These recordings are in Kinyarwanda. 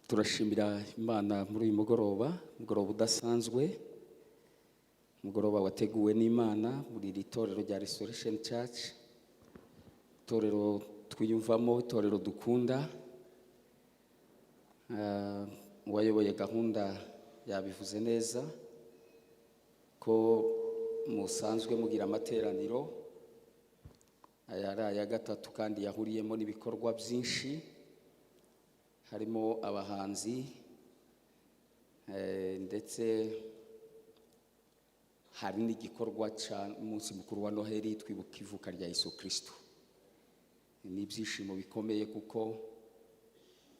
Turashimira Imana muri uyu mugoroba, mugoroba udasanzwe, umugoroba wateguwe n'Imana muri iri torero rya Restoration Church, itorero twiyumvamo, itorero dukunda. Uwayoboye gahunda yabivuze neza ko musanzwe mugira amateraniro, aya ari aya gatatu kandi yahuriyemo n'ibikorwa byinshi, harimo abahanzi, ndetse hari n'igikorwa cy'umunsi mukuru wa Noheli, twibuka ivuka rya Yesu Kristo. Ni ibyishimo bikomeye kuko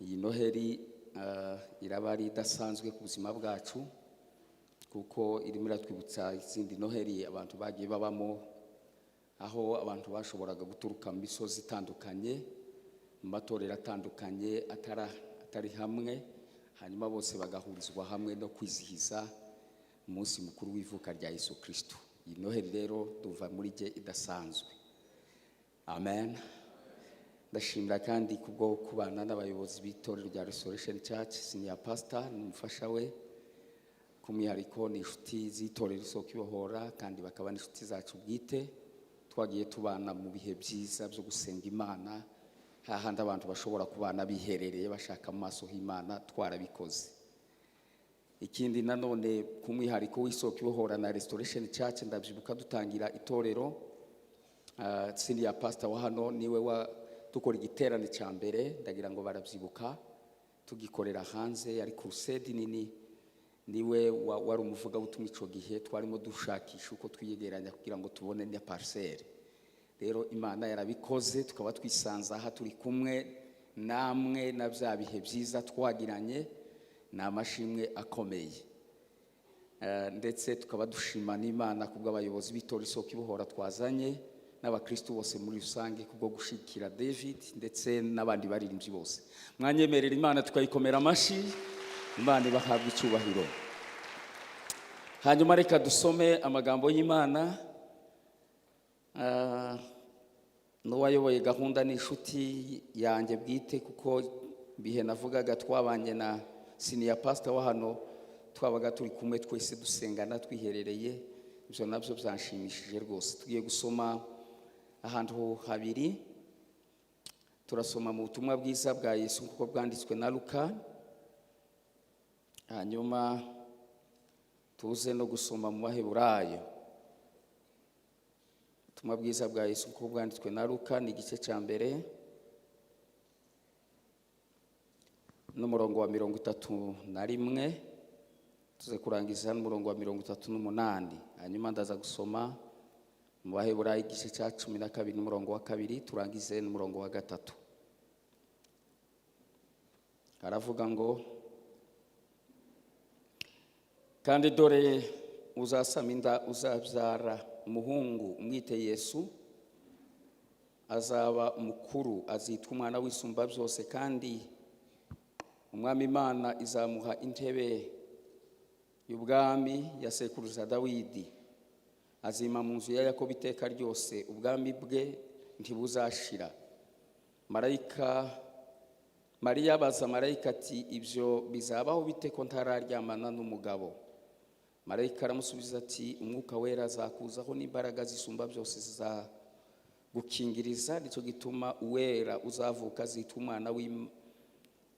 iyi Noheli iraba ari idasanzwe ku buzima bwacu, kuko irimo iratwibutsa izindi Noheli abantu bagiye babamo, aho abantu bashoboraga guturuka mu misozi itandukanye, mu matorero atandukanye atari hamwe, hanyuma bose bagahurizwa hamwe no kwizihiza umunsi mukuru w'ivuka rya Yesu Kristo. Iyi Noheli rero duva muri jye idasanzwe. Amen. Ndashimira kandi kubwo kubana n'abayobozi b'itorero rya Restoration Church, senior pastor n'umufasha we, ku mwihariko ni inshuti z'itorero Isoko Ibohora, kandi bakaba n'inshuti zacu bwite. Twagiye tubana mu bihe byiza byo gusenga Imana, hahandi abantu bashobora kubana biherereye bashaka mu maso h'Imana, twarabikoze. Ikindi nanone, ku mwihariko w'Isoko Ibohora na Restoration Church, ndabyibuka dutangira itorero, senior pastor wa hano niwe wa dukora igiterane cya mbere, ndagira ngo barabyibuka, tugikorera hanze, yari crusade nini, niwe wari umuvugabutumwa icyo gihe. Twarimo dushakisha uko twiyegeranya kugira ngo tubone na parcelle. Rero Imana yarabikoze, tukaba twisanze aha turi kumwe namwe na bya bihe byiza twagiranye, ni amashimwe akomeye. Ndetse tukaba dushima n'Imana kubw'abayobozi b'itorero Isoko Ibohora twazanye, n'abakristo bose muri rusange, kubwo gushikira David ndetse n'abandi baririmbyi bose. Mwanyemerera Imana tukayikomera amashyi? Imana ibahabwa icyubahiro. Hanyuma reka dusome amagambo y'Imana. N'uwayoboye gahunda ni inshuti yanjye bwite, kuko ibihe navugaga twabanye na senior pastor wa hano, twabaga turi kumwe twese dusengana twiherereye. Ibyo nabyo byanshimishije rwose. Tugiye gusoma ahantu habiri. Turasoma mu butumwa bwiza bwa Yesu kuko bwanditswe na Luka, hanyuma tuze no gusoma mu Baheburayo. Ubutumwa bwiza bwa Yesu kuko bwanditswe na Luka ni igice cya mbere n'umurongo wa 31, tuze kurangiza n'umurongo wa 38. Hanyuma ndaza gusoma mu Baheburayo igice cya 12 n'umurongo wa 2, turangize n'umurongo wa 3. Haravuga ngo: "Kandi dore uzasama inda, uzabyara umuhungu, umwite Yesu. Azaba umukuru, azitwa Umwana w'Isumba Byose, kandi Umwami Imana izamuha intebe y'ubwami ya sekuruza Dawidi. Azima mu nzu ya Yakobo iteka ryose, ubwami bwe ntibuzashira." Marayika Mariya abaza marayika ati: "Ibyo bizabaho bite ko ntararyamana n'umugabo?" Marayika aramusubiza ati: "Umwuka Wera azakuzaho, n'imbaraga zisumba byose zizagukingiriza. Nicyo gituma uwera uzavuka azitwa Umwana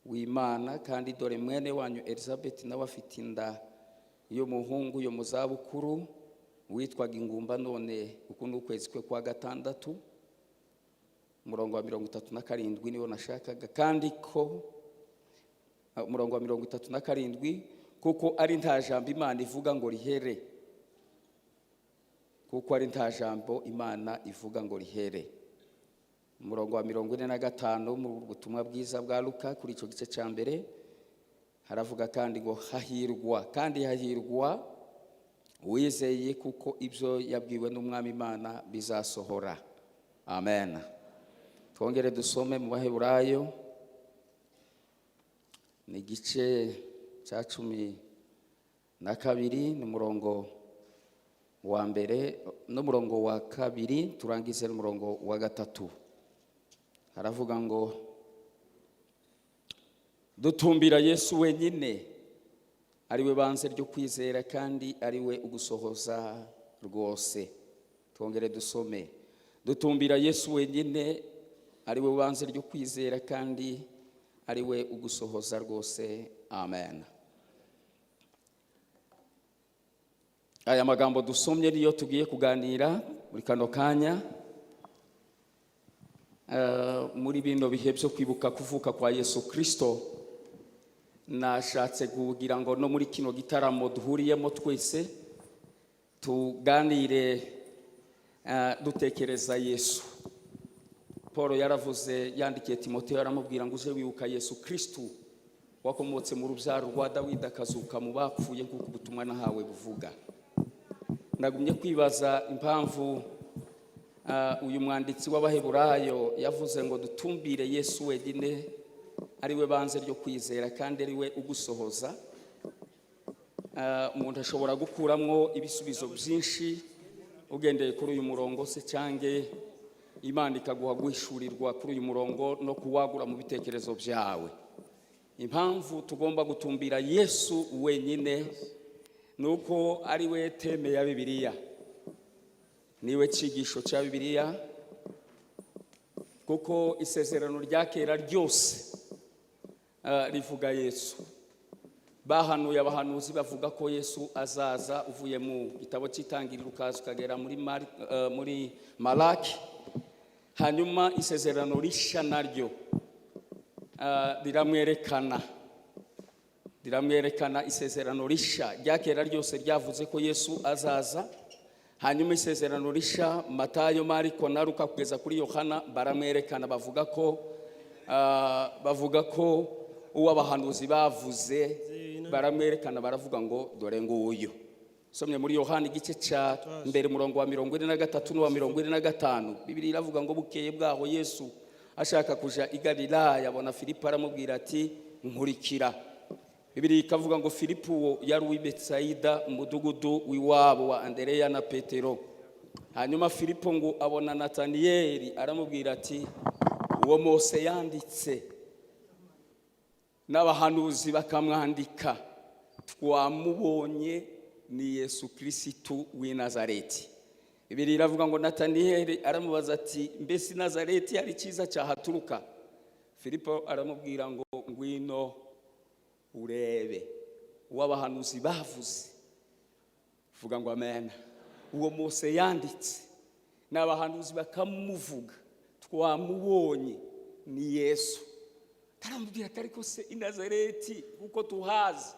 w'Imana. Kandi dore mwene wanyu Elizabeth nawe afite inda y'umuhungu yo mu zabukuru, witwaga ingumba, none uku ni ukwezi kwe kwa gatandatu." Umurongo wa 37 niwo nashakaga. Kandi ko umurongo wa 37: "Kuko ari nta jambo Imana ivuga ngo rihere, kuko ari nta jambo Imana ivuga ngo rihere." Umurongo wa 45 mu butumwa bwiza bwa Luka kuri icyo gice cya mbere haravuga kandi ngo: "Hahirwa, kandi hahirwa uwizeye, kuko ibyo yabwiwe n'Umwami Imana bizasohora." Amen. Twongere dusome mu Baheburayo, ni igice cya 12, ni umurongo wa mbere n'umurongo wa kabiri, turangize n'umurongo wa 3. Haravuga ngo: Dutumbira Yesu wenyine, ari we banze ryo kwizera kandi ari we ugusohoza rwose. Twongere dusome: dutumbira Yesu wenyine, ari we banze ryo kwizera kandi ari we ugusohoza rwose. Amen. Aya magambo dusomye niyo tugiye kuganira muri kano kanya, muri bino bihe byo kwibuka kuvuka kwa Yesu Kristo. Nashatse kugira ngo no muri kino gitaramo duhuriyemo twese tuganire, dutekereza Yesu. Paul yaravuze, yandikiye Timoteyo, aramubwira ngo: "Uje wibuka Yesu Kristo wakomotse mu rubyaro rwa Dawidi, akazuka mu bapfuye, nk'uko ubutumwa nahawe buvuga." Nagumye kwibaza impamvu uyu mwanditsi w'Abaheburayo yavuze ngo dutumbire Yesu wenyine, ari we banze ryo kwizera kandi ari we ugusohoza. Umuntu ashobora gukuramo ibisubizo byinshi ugendeye kuri uyu murongo se, cyangwa Imana ikaguha guhishurirwa kuri uyu murongo no kuwagura mu bitekerezo byawe. Impamvu tugomba gutumbira Yesu wenyine ni uko ari we thème ya Bibiliya, niwe cyigisho cya Bibiliya, kuko Isezerano rya Kera ryose rivuga Yesu. Bahanuye, abahanuzi bavuga ko Yesu azaza, uvuye mu gitabo cy'Itangiriro ukaza ukagera muri Malaki. Hanyuma Isezerano Rishya naryo riramwerekana. Isezerano Rishya, rya Kera ryose ryavuze ko Yesu azaza. Hanyuma Isezerano Rishya, Matayo, Mariko na Luka kugeza kuri Yohana, baramwerekana, bavuga ko uwo abahanuzi bavuze baramwerekana, baravuga ngo: "Dore nguyu." Somye muri Yohana igice cya mbere, umurongo wa 43 n'uwa 45, Bibiri iravuga ngo: "Bukeye bwaho Yesu ashaka kuja i Galilaya, abona Filipo, aramubwira ati: 'Nkurikira.'" Bibiri ikavuga ngo Filipo uwo yari uw'i Betsayida, umudugudu w'iwabo wa Andereya na Petero. Hanyuma Filipo ngo abona Nataniyeli, aramubwira ati: "Uwo Mose yanditse n'abahanuzi bakamwandika twamubonye, ni Yesu Kirisitu w'i Nazareti." Bibiri iravuga ngo Nataniyeli aramubaza ati: "Mbese i Nazareti hari icyiza cyahaturuka?" Filipo aramubwira ngo: "Ngwino urebe." Uwo abahanuzi bavuze, vuga ngo amen. Uwo Mose yanditse n'abahanuzi bakamuvuga, twamubonye, ni Yesu. Taramubwira ati: "Ariko se i Nazareti, kuko tuhazi?"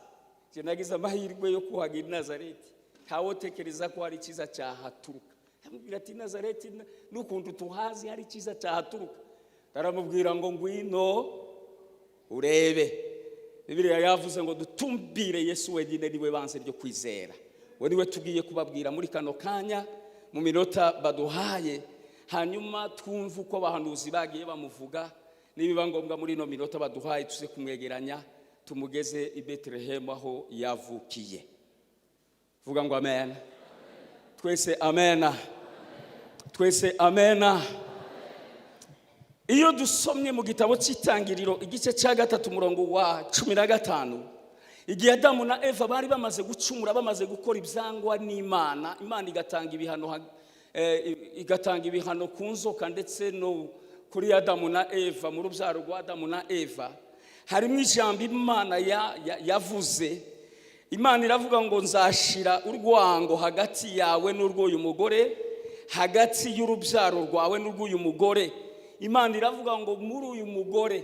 Njye nagize amahirwe yo kuhagira i Nazareti, ntawotekereza ko hari icyiza cyahaturuka. Aramubwira ati: "I Nazareti n'ukuntu tuhazi, hari icyiza cyahaturuka?" Aramubwira ngo: "Ngwino urebe." Bibiliya yavuze ngo dutumbire Yesu wenyine, niwe banze ryo kwizera. We niwe tugiye kubabwira muri kano kanya mu minota baduhaye. Hanyuma twumve uko abahanuzi bagiye bamuvuga. Nibiba ngombwa, muri ino minota baduhaye tuze kumwegeranya, tumugeze i Betelehemu aho yavukiye. Vuga ngo amen. Twese amena. Twese amena. Iyo dusomye mu gitabo cy'Itangiriro igice cya 3, umurongo wa 15, igihe Adamu na Eva bari bamaze gucumura, bamaze gukora ibyangwa n'Imana, Imana igatanga ibihano ku nzoka ndetse no kuri Adamu na Eva, mu rubyaro rwa Adamu na Eva, harimo ijambo Imana yavuze. Imana iravuga ngo: "Nzashira urwango hagati yawe n'urw'uyu mugore, hagati y'urubyaro rwawe n'urw'uyu mugore." Imana iravuga ngo muri uyu mugore,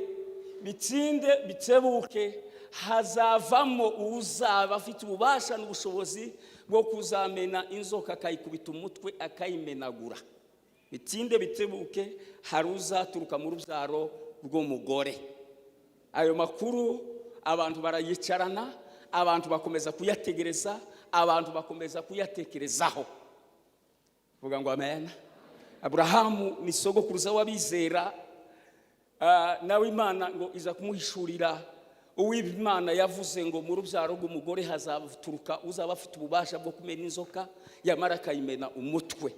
bitinde bitebuke, hazavamo uzaba afite ububasha n'ubushobozi bwo kuzamena inzoka, akayikubita umutwe, akayimenagura. Bitinde bitebuke, hari uzaturuka mu rubyaro rw'umugore. Ayo makuru abantu barayicarana, abantu bakomeza kuyategereza, abantu bakomeza kuyatekerezaho. Vuga ngo amen. Aburahamu ni sogokuruza w'abizera. Nawe Imana ngo iza kumuhishurira uw'Imana yavuze ngo mu rubyaro rw'umugore hazaturuka uzaba afite ububasha bwo kumena inzoka, yamara akayimena umutwe.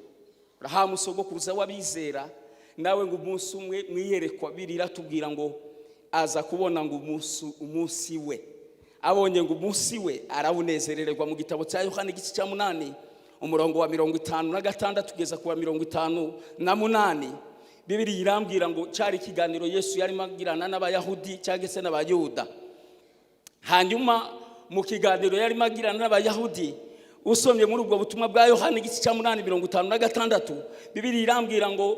Aburahamu sogokuruza w'abizera nawe ngo umunsi umwe mwiyerekwa, biriya tubwira ngo Aza kubona ngo umunsi we, abonye ngo umunsi we arawunezerererwa. Mu gitabo cya Yohana, igice cya 8, umurongo wa 56 kugeza ku wa 58, Bibiri irambwira ngo cyari ikiganiro Yesu yarimo agirana n'Abayahudi cyangwa se n'Abayuda. Hanyuma mu kiganiro yarimo agirana n'Abayahudi, usomye muri ubwo butumwa bwa Yohana, igice cya 8, 56, Bibiri irambwira ngo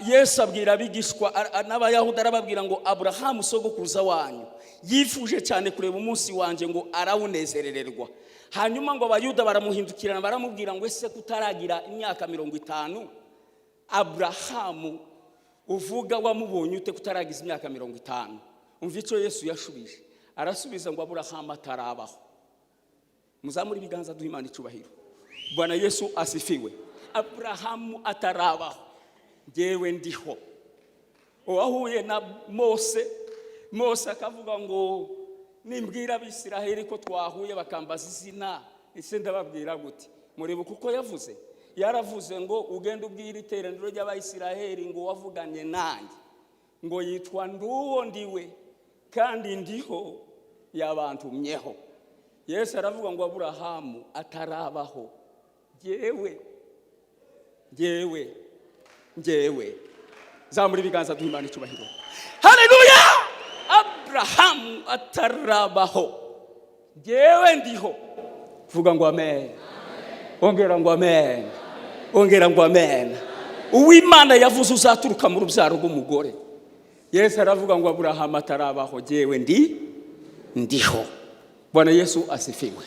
Yesu abwira abigishwa n'Abayahudi, arababwira ngo: "Aburahamu sogokuruza wanyu yifuje cyane kureba umunsi wanjye, ngo arawunezerererwa." Hanyuma ngo Abayuda baramuhindukirana, baramubwira ngo: "Ese kutaragira imyaka 50, Aburahamu uvuga wamubonye ute kutaragiza imyaka 50?" Umva icyo Yesu yashubije. Arasubiza ngo: "Aburahamu atarabaho." Muzamure ibiganza, duhe Imana icyubahiro. Bwana Yesu asifiwe. Aburahamu atarabaho, ngewe ndiho. Uwahuye na Mose, Mose akavuga ngo: "Nimbwira Abisiraheli ko twahuye bakambaza izina, ese ndababwira gute?" Muribuka uko yavuze? Yaravuze ngo: "Ugende ubwire iteraniro ry'Abayisiraheli ngo wavuganye nanjye ngo yitwa Nduwo Ndiwe kandi Ndiho yabantumyeho." Yesu aravuga ngo: "Aburahamu atarabaho, ngewe, ngewe, ngewe." Zamura ibiganza, duhe Imana icyubahiro. Haleluya! Aburahamu atarabaho, ngewe ndiho. Vuga ngo amen. Ongera ngo amen. Ongera ngo amen. Uwimana yavuze uzaturuka mu rubyaro rw'umugore, Yesu aravuga ngo: "Aburahamu atarabaho, ngewe ndiho." Bwana Yesu asifiwe.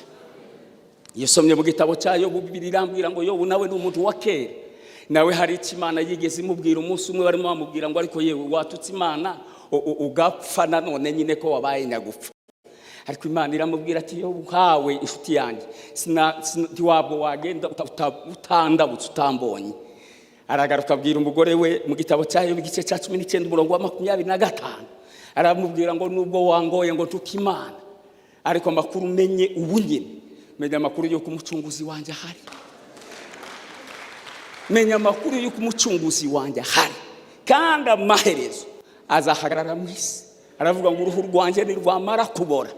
Iyo usomye mu gitabo cya Yobu, Bibiri irambwira ngo Yobu nawe ni umuntu wa kera. Nawe hari icyo Imana yigeze imubwira. Umunsi umwe barimo bamubwira ngo: "Ariko yewe, watutse Imana ugapfa nanone nyine ko wabaye nyagupfa?" Ariko Imana iramubwira ati: "Yobu nkawe, inshuti yanjye, ntiwabwo wagenda utandabutse utambonye." Aragaruka abwira umugore we mu gitabo cya Yobu, igice cya 19, umurongo wa 25, aramubwira ngo: "Nubwo wangoye ngo ntuke Imana, ariko amakuru umenye ubu nyine, menya amakuru y'uko Umucunguzi wanjye ahari. Menya amakuru y'uko Umucunguzi wanjye ahari, kandi amaherezo azahagarara mu isi." Aravuga ngo: "Uruhu rwanjye nirwamara kubora,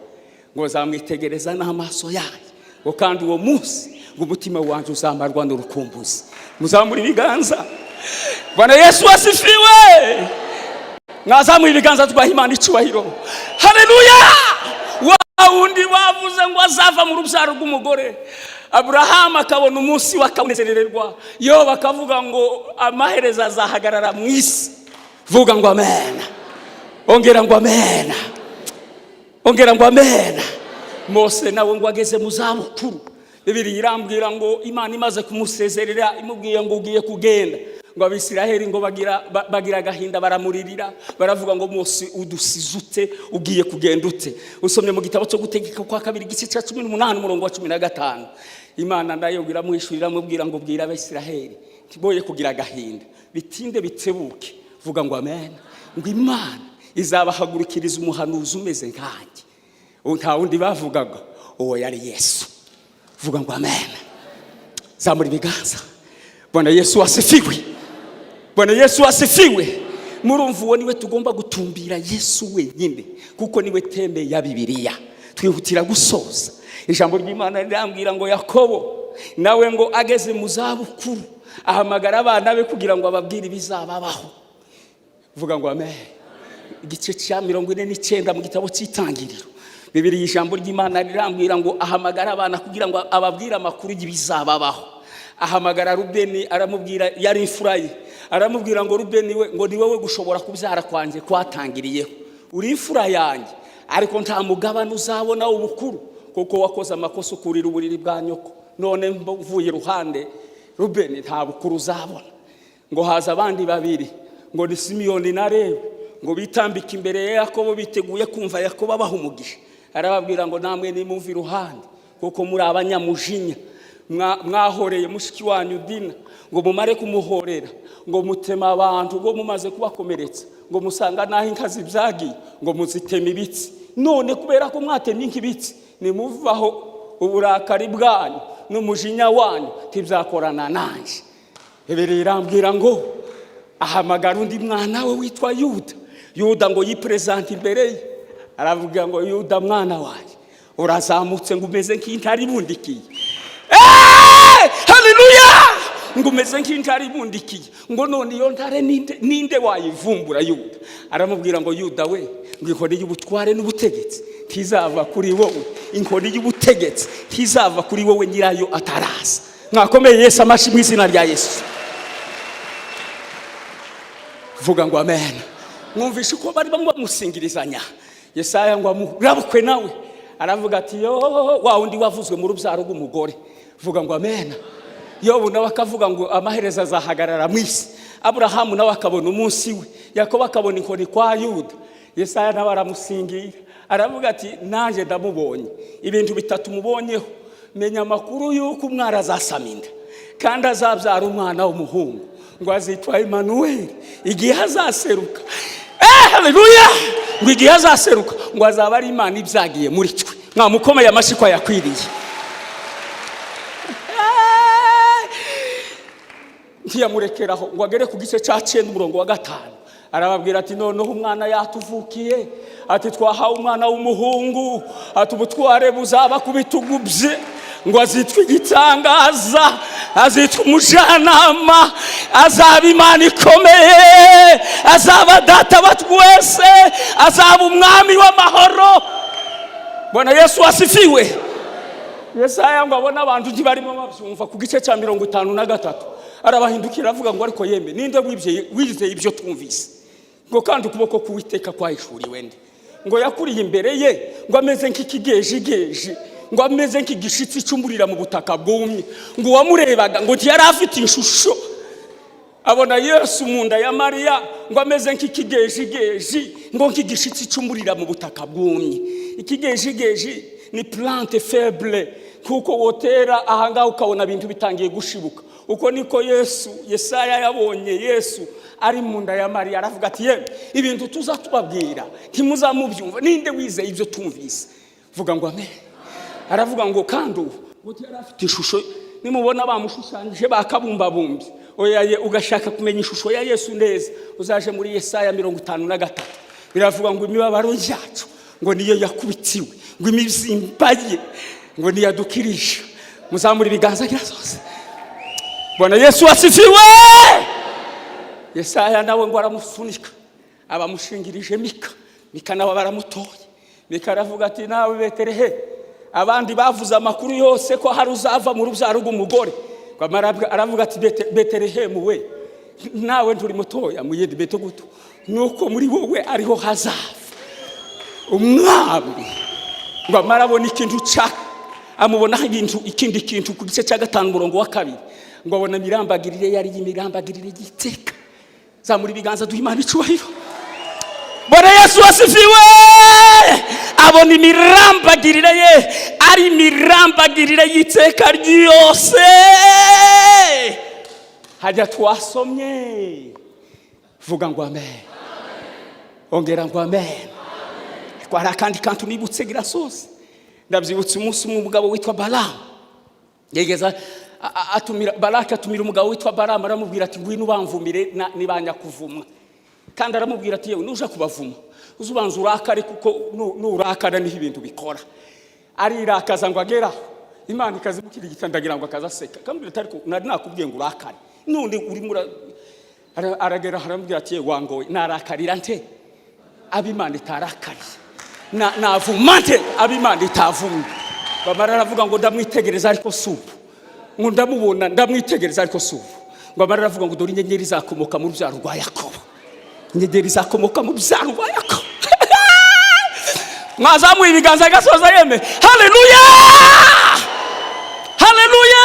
ngo zamwitegereza n'amaso yanjye, ngo kandi uwo munsi ngo umutima wanjye uzamarwa n'urukumbuzi." Muzamura ibiganza. Bwana Yesu asifiwe. Mwazamuye ibiganza, twaha Imana icyubahiro. Haleluya! Wa wundi wavuze ngo azava mu rubyaro rw'umugore, Aburahamu akabona umunsi we akawunezererwa, yo bakavuga ngo amaherezo azahagarara mu isi. Vuga ngo amen. Ongera ngo amen. Ongera ngo amen. Mose nawe ngo ageze mu zabukuru, Bibiri irambwira ngo Imana imaze kumusezerera, imubwiye ngo ugiye kugenda, ngo Abisiraheli ngo bagira agahinda, baramuririra, baravuga ngo: "Mose, udusize ute? Ugiye kugenda ute?" Usomye mu gitabo cyo Gutegeka kwa Kabiri, igice cya 18, umurongo wa 15, Imana nayo iramwishyurira, iramubwira ngo: "Bwira Abisiraheli ntiboye kugira agahinda, bitinde bitebuke." Vuga ngo amen. Ngo Imana izabahagurukiriza umuhanuzi umeze nkanjye. Ubu nta wundi bavugaga, uwo yari Yesu. Vuga ngo amen. Zamura ibiganza. Bwana Yesu asifiwe. Bwana Yesu asifiwe. Murumva, uwo niwe tugomba gutumbira, Yesu wenyine, kuko niwe thème ya Bibiliya. Twihutira gusoza. Ijambo ry'Imana rirambwira ngo Yakobo nawe ngo ageze mu zabukuru ahamagara abana be kugira ngo ababwire ibizababaho. Vuga ngo amen. Igice cya 49 mu gitabo cy'Itangiriro, Bibiri, ijambo ry'Imana rirambwira ngo ahamagara abana kugira ngo ababwire amakuru y'ibizababaho. Ahamagara Rubeni, aramubwira, yari imfura ye, aramubwira ngo: "Rubeni we," ngo, "ni wowe gushobora kubyara kwanjye kwatangiriyeho. Uri imfura yanjye, ariko nta mugabane uzabona ubukuru, kuko wakoze amakosa ukurira uburiri bwa nyoko. None mvuye iruhande, Rubeni, nta bukuru uzabona." Ngo haza abandi babiri, ngo ni Simiyoni na Lewi, ngo bitambike imbere ya Yakobo biteguye kumva Yakobo abaha umugisha. Arababwira ngo: "Namwe nimumve iruhande, kuko muri abanyamujinya. Mwahoreye mushiki wanyu Dina, ngo mumare kumuhorera, ngo mutema abantu, ngo mumaze kubakomeretsa, ngo musanga n'aho inka zibyagiye, ngo muzitema ibitsi. None kubera ko mwatemye inka ibitsi, nimuvaho uburakari bwanyu n'umujinya wanyu ntibyakorana nanjye." Bibiri irambwira ngo ahamagara undi mwana we witwa Yuda. Yuda nawe ngo aramubwira ngo: "Yuda we," ngo Yuda ngo yiperezante imbere ye, aravuga ngo: "Yuda mwana wanjye, urazamutse ngo umeze nk'intare ibundikiye." Haleluya! Ngo umeze nk'intare ibundikiye, ngo none iyo ntare ninde wayivumbura? Yuda aramubwira ngo: "Yuda we," ngo, "inkoni y'ubutware n'ubutegetsi ntizava kuri wowe, inkoni y'ubutegetsi ntizava kuri wowe nyirayo ataraza." Mwakomeye Yesu amashyi mu izina rya Yesu. Vuga ngo amen. Mwumvishe uko bari bamwe bamusingirizanya. Yesaya ngo amurabukwe nawe aravuga ati: "Yo, wa wundi wavuzwe mu rubyaro rw'umugore." Vuga ngo amen. Yobu nawe akavuga ngo amaherezo azahagarara mu isi. Aburahamu nawe akabona umunsi we. Yakobo akabona inkoni kwa Yuda. Yesaya nawe aramusingira, aravuga ati: "Nanjye ndamubonye." Ibintu bitatu mubonyeho: menya amakuru y'uko umwana azasama inda kandi azabyara umwana w'umuhungu, ngo azitwa Emanuweli. Igihe azaseruka, haleluya, ngo igihe azaseruka ngo azaba ari Imana ibyagiye muri twe. Mwamukomeye amashyi ko yakwiriye. Ntiyamurekeraho ngo agere ku gice cya 9 umurongo wa 5, arababwira ati: "Noneho umwana yatuvukiye," ati, "twahawe umwana w'umuhungu," ati, "ubutware buzaba ku bitugu bye," ngo azitwa igitangaza, azitwa umujyanama, azaba Imana ikomeye, azaba Data wa twese, azaba Umwami w'amahoro. Bwana Yesu asifiwe. Yesaya ngo abone abantu ntibarimo babyumva, ku gice cya 53 arabahindukira avuga ngo: "Ariko yemwe, ninde wizeye ibyo twumvise?" Ngo kandi ukuboko k'Uwiteka kwahishuriwe nde? Ngo yakuriye imbere ye ngo ameze nk'ikigejigeji, ngo ameze nk'igishitsi cy'umurira mu butaka bwumye. Ngo uwamurebaga ngo ntiyari afite ishusho. Abona Yesu mu nda ya Mariya ngo ameze nk'ikigejigeji, ngo nk'igishitsi cy'umurira mu butaka bwumye. Ikigejigeji ni plante faible, kuko wotera ahangaha ukabona ibintu bitangiye gushibuka. Uko niko Yesu, Yesaya yabonye Yesu ari mu nda ya Mariya, aravuga ati: "Yewe, ibintu tuza tubabwira ntimuzamubyumva. Ninde wizeye ibyo tumvise?" Vuga ngo amen. Aravuga ngo kandi ubu ngo yari afite ishusho. Nimubona bamushushanyije bakabumbabumbye, oya ye, ugashaka kumenya ishusho ya Yesu neza, uzaje muri Yesaya 53. Biravuga ngo imibabaro yacu ngo niyo yakubitiwe, ngo imibyimba ye ngo niyadukirisha. Muzamura ibiganza gira zose. Bwana Yesu asifiwe. Yesaya nawe ngo aramusunika, abamushingirije Mika. Mika nawe baramutoye. Mika aravuga ati: "Nawe Beterehe, abandi bavuze amakuru yose ko hari uzava mu rubyaro rw'umugore." Ngo aravuga ati: "Betelehemu we, nawe nturi mutoya mu yindi midugudu, nuko muri wowe ariho hazava umwami." Ngo amara abona ikintu ca amubonaho ibintu, ikindi kintu ku gice cya 5 umurongo wa 2, ngo abona imirambagirire yari imirambagirire y'iteka. Zamura ibiganza duha Imana icubahiro. Bwana Yesu asifiwe. Abona imirambagirire ye ari imirambagirire y'iteka ryose. Hajya twasomye. Vuga ngo amen. Ongera ngo amen. Ariko hari akandi kantu nibutse girasoze. Ndabyibutse umunsi umwe umugabo witwa Balamu yegeza atumira Balaki, atumira umugabo witwa Balamu, aramubwira ati: "Ngwino ubamvumire nibanya kuvumwa." Kandi aramubwira ati: "Yewe, nuja kubavuma uze ubanza urakare, kuko nurakara niho ibintu bikora." Arirakaza ngo ageraho Imana ikazimukirigita, ndagira ngo akaza aseka, akamubwira ati: "Ariko nari nakubwiye ngo urakare, none urimo aragera aramubwira ati: "Yewe, wangoye, narakarira nte abo Imana itarakariye? Navuma nte abo Imana itavumye?" Bamara aravuga ngo: "Ndamwitegereza, ariko si ubu." Ngo ndamubona, ndamwitegereza, ariko si ubu. Ngo amara aravuga ngo: "Dore inyenyeri izakomoka mu rubyaro rwa Yakobo, inyenyeri izakomoka mu rubyaro rwa Yakobo." Mwazamuye ibiganza gasoza yeme. Haleluya, haleluya!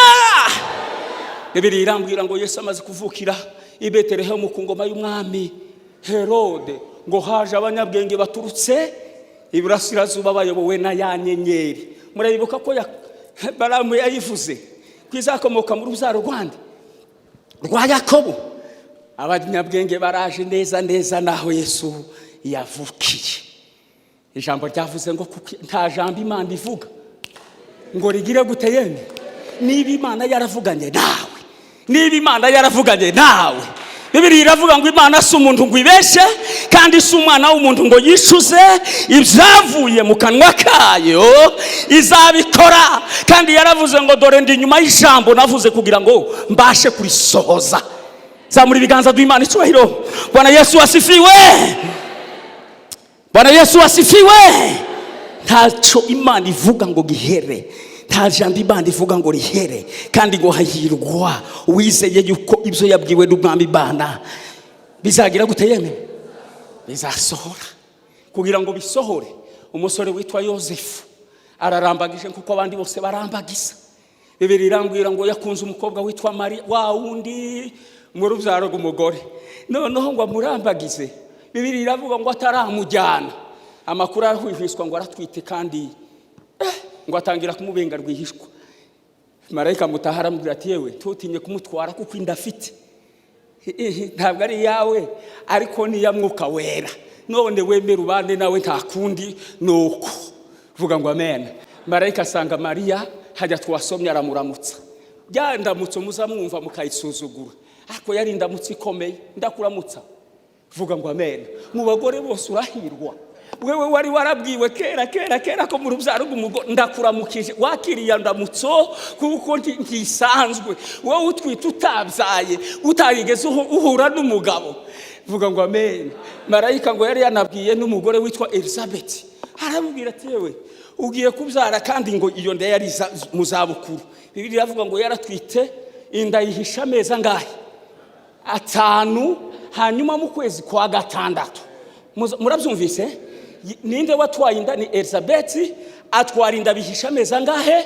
Bibiliya irambwira ngo Yesu amaze kuvukira i Betelehemu ku ngoma y'umwami Herode, ngo haje abanyabwenge baturutse iburasirazuba bayobowe na ya nyenyeri. Murayibuka ko Balamu yayivuze ko izakomoka mu rubyaro rwande? Rwa Yakobo. Abanyabwenge baraje neza neza naho Yesu yavukiye. Ijambo ryavuze ngo kuko nta jambo Imana ivuga ngo rigire gute yemwe. Niba Imana yaravuganye nawe, niba Imana yaravuganye nawe, Bibiri iravuga ngo Imana si umuntu ngo ibeshe, kandi si umwana w'umuntu ngo yicuze. Ibyavuye mu kanwa kayo izabikora. Kandi yaravuze ngo: "Dore ndi inyuma y'ijambo navuze kugira ngo mbashe kurisohoza." Zamura ibiganza duha Imana icyubahiro. Bwana Yesu asifiwe! Bwana Yesu asifiwe! Ntacyo Imana ivuga ngo gihere, nta jambo Imana ivuga ngo rihere. Kandi ngo hahirwa uwizeye yuko ibyo yabwiwe n'Umwami Imana bizagira gute? Yeme, bizasohora. Kugira ngo bisohore, umusore witwa Yosefu ararambagije kuko abandi bose barambagiza. Bibiri irambwira ngo yakunze umukobwa witwa Mariya, wa wundi mu rubyaro rw'umugore. Noneho ngo amurambagize, Bibiri iravuga ngo ataramujyana, amakuru arahwihwiswa ngo aratwite, kandi ngo atangira kumubenga rwihishwa. Marayika mutaha aramubwira ati: "Yewe, ntutinye kumutwara, kuko inda afite ntabwo ari iyawe, ariko ni iya Mwuka Wera. None wemere ubane nawe, nta kundi." Ni uko vuga ngo amen. Marayika asanga Mariya hajya twasomye, aramuramutsa. Bya ndamutso muzamwumva mukayisuzugura, ariko yari indamutso ikomeye. "Ndakuramutsa," vuga ngo amen, "mu bagore bose urahirwa, wewe wari warabwiwe kera kera kera ko mu rubyaro rw'umugore. Ndakuramukije, wakiriye ndamutso kuko ntisanzwe. Wowe utwite utabyaye, utarigeze uhura n'umugabo." Vuga ngo amen. Marayika ngo yari yanabwiye n'umugore witwa Elizabeth, aramubwira ati: "Yewe, ugiye kubyara." Kandi ngo iyo nda yari mu zabukuru. Bibiliya iravuga ngo yaratwite, inda yihisha amezi angahe? 5. Hanyuma mu kwezi kwa gatandatu, murabyumvise? Ninde watwaye inda? Ni Elizabeth. Atwara inda, bihisha amezi angahe?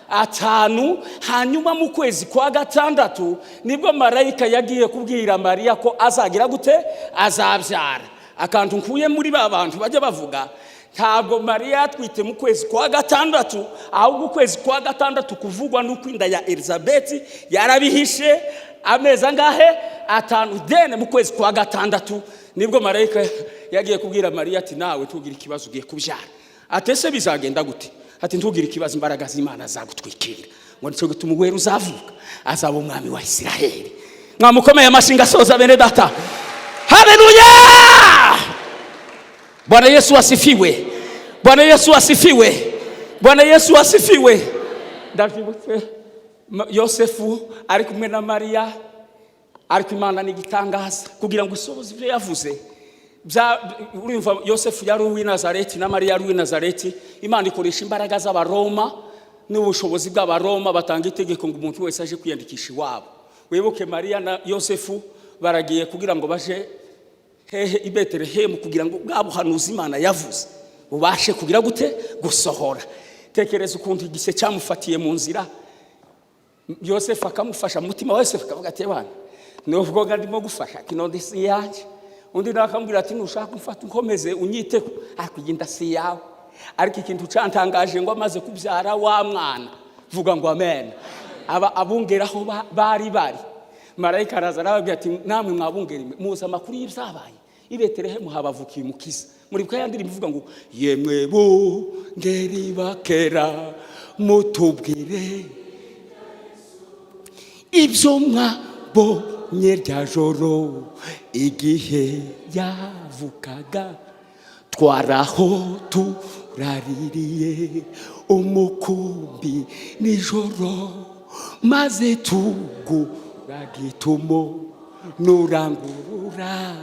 5. Hanyuma mu kwezi kwa gatandatu nibwo marayika yagiye kubwira Mariya ko azagira gute? Azabyara. Akantu nkuye muri ba bantu bajya bavuga, ntabwo Mariya yatwite mu kwezi kwa gatandatu, ahubwo ukwezi kwa gatandatu kuvugwa n'uko inda ya Elizabeth yarabihishe amezi angahe? 5. Then mu kwezi kwa gatandatu nibwo marayika yagiye kubwira Mariya ati: "Nawe ntugire ikibazo, ugiye kubyara." Ati: "Ese bizagenda gute?" Ati: "Ntugire ikibazo, imbaraga z'Imana zagutwikira." Ngo nicyo gituma uwera uzavuka azaba umwami wa Isiraheli. Mwamukomeye amashinga asoza, bene data. Haleluya! Bwana Yesu asifiwe! Bwana Yesu asifiwe! Bwana Yesu asifiwe! Ndabyibutse, Yosefu ari kumwe na Mariya, ariko Imana ni igitangaza kugira ngo isohoze ibyo yavuze. Urumva, Yosefu yari uw'i Nazareti na Mariya yari uw'i Nazareti. Imana ikoresha imbaraga z'Abaroma n'ubushobozi bw'Abaroma, batanga itegeko ngo umuntu wese aje kwiyandikisha iwabo. Wibuke Mariya na Yosefu baragiye kugira ngo baje hehe? I Betelehemu, kugira ngo bwa buhanuzi Imana yavuze bubashe kugira gute? Gusohora. Tekereza ukuntu igise cyamufatiye mu nzira, Yosefu akamufasha. Mu mutima wa Yosefu akavuga ati: "Bana, nubwo ndimo gufasha kino, ndi si iyanjye." Undi nawe akamubwira ati: "Nushaka umfate unkomeze unyiteho, ariko iyi nda si iyawe." Ariko ikintu cyantangaje, ngo amaze kubyara wa mwana, vuga ngo amen, aba abungeraho bari marayika araza arababwira ati: "Namwe mwabungeri, muzi amakuru y'ibyabaye i Betelehemu, habavukiye Umukiza." Muri ya ndirimbo ivuga ngo: "Yemwe bungeri bakera, mutubwire ibyo mwabonye rya joro igihe yavukaga. Twaraho turaririye umukumbi nijoro, maze tugura gitumo nurangurura.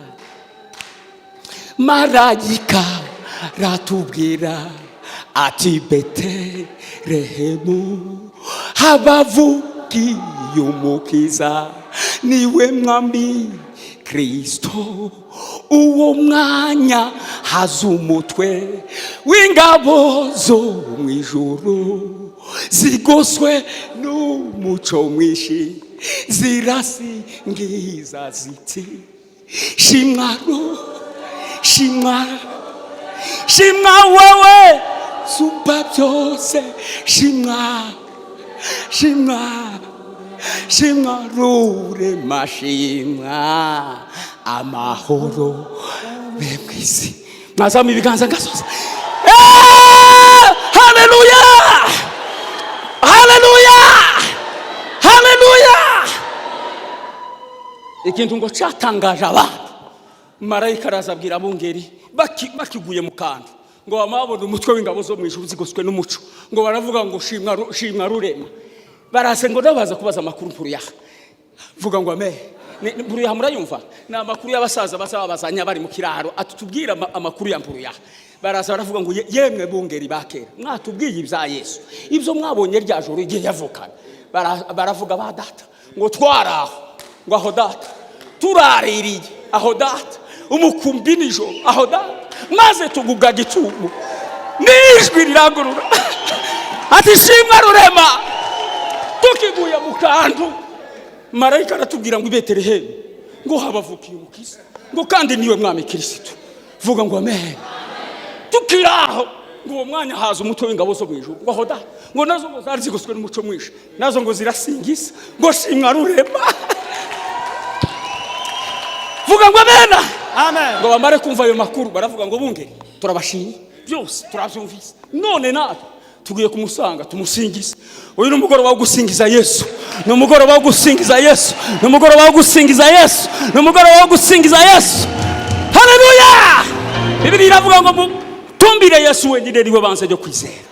Marayika ratubwira ati: 'Betelehemu habavukiye Umukiza, niwe Mwami Kristo.' Uwo mwanya haza umutwe w'ingabo zo mu ijuru, zigoswe n'umuco mwinshi, zirasingiza ziti: 'Shimwa ro, shimwa, shimwa wowe sumba byose, shimwa, shimwa, shimwa Rurema, shimwa, amahoro be mu isi.'" Mwazamu ibiganza ngasoza. Haleluya, haleluya, haleluya! Ikintu Ikintu ngo cyatangaje abantu, marayika araza abwira abungeri bakiguye mu kantu, ngo bamabona umutwe w'ingabo zo mu ijuru zigoswe n'umuco, ngo baravuga ngo shimwa shimwa Rurema. Baraze ngo nabo baza kubaza amakuru Mpuruyaha. Vuga ngo amen. Mpuruyaha murayumva? Ni amakuru y'abasaza baza babazanya bari mu kiraro, atutubwira amakuru ya Mpuruyaha. Baraza baravuga ngo yemwe bungeri ba kera, mwatubwiye ibya Yesu, ibyo mwabonye rya joro igihe yavukana. Baravuga ba data ngo twaraho, ngo aho data turaririye, aho data umukumbi nijoro, aho data maze tugubwa gitumo n'ijwi rirangurura ati shimwa Rurema. Tukiguye mu kantu, marayika aratubwira ngo i Betelehemu ngo habavukiye umukiza, ngo kandi niwe mwami Kirisitu. Vuga ngo amen. Tukiri aho, ngo uwo mwanya haza umutwe w'ingabo zo mu ijuru, ngo aho da, ngo nazo ngo zari zigoswe n'umuco mwinshi, nazo ngo zirasingiza ngo shimwa Rurema. Vuga ngo amen. Amen. Ngo bamare kumva ayo makuru, baravuga ngo bungeri, turabashimye, byose turabyumvise, none natwe tugiye kumusanga tumusingize. Uyu ni umugoroba wo gusingiza Yesu, ni umugoroba wo gusingiza Yesu, ni umugoroba wo gusingiza Yesu, ni umugoroba wo gusingiza Yesu. Haleluya! Bibiliya iravuga ngo mutumbire Yesu wenyine, niwe banze ryo kwizera.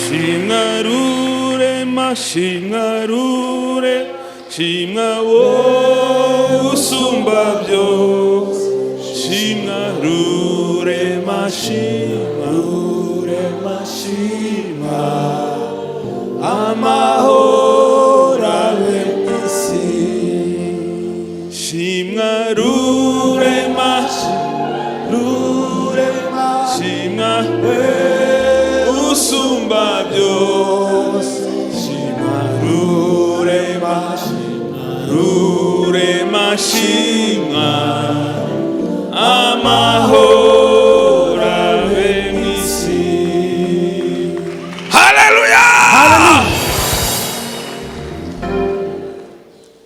Shimwa Rurema, shimwa Rure, shimwa wowe usumba byose. Shimwa Rurema, shimwa Rurema, shimwa amahoro abe mu isi. Shimwa Rurema, Rurema, shimwa usumba byose. Shimwa Rurema, Rurema, shimwa amahoro abe mu isi. Haleluya!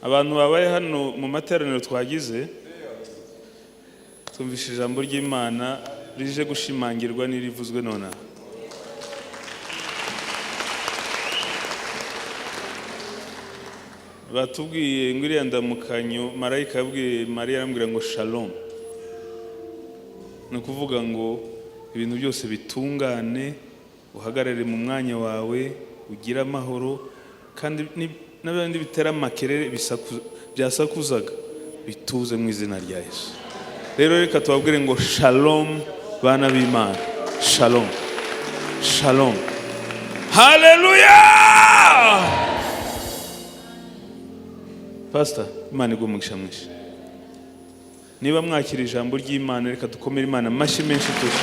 Abantu babaye hano mu materaniro twagize, twumvise ijambo ry'Imana rije gushimangirwa n'irivuzwe nonaha. Batubwiye ngo iriya ndamukanyo marayika yabwiye Mariya, aramubwira ngo shalom, ni ukuvuga ngo ibintu byose bitungane, uhagarare mu mwanya wawe, ugire amahoro, kandi n'abandi bitera amakerere byasakuzaga bituze mu izina rya Yesu. Rero reka tubabwire ngo shalom, bana b'Imana, shalom, shalom, haleluya! Pastor, Imana iguhe umugisha mwinshi. Niba mwakira ijambo ry'Imana, reka dukomere Imana amashyi menshi. Tuzi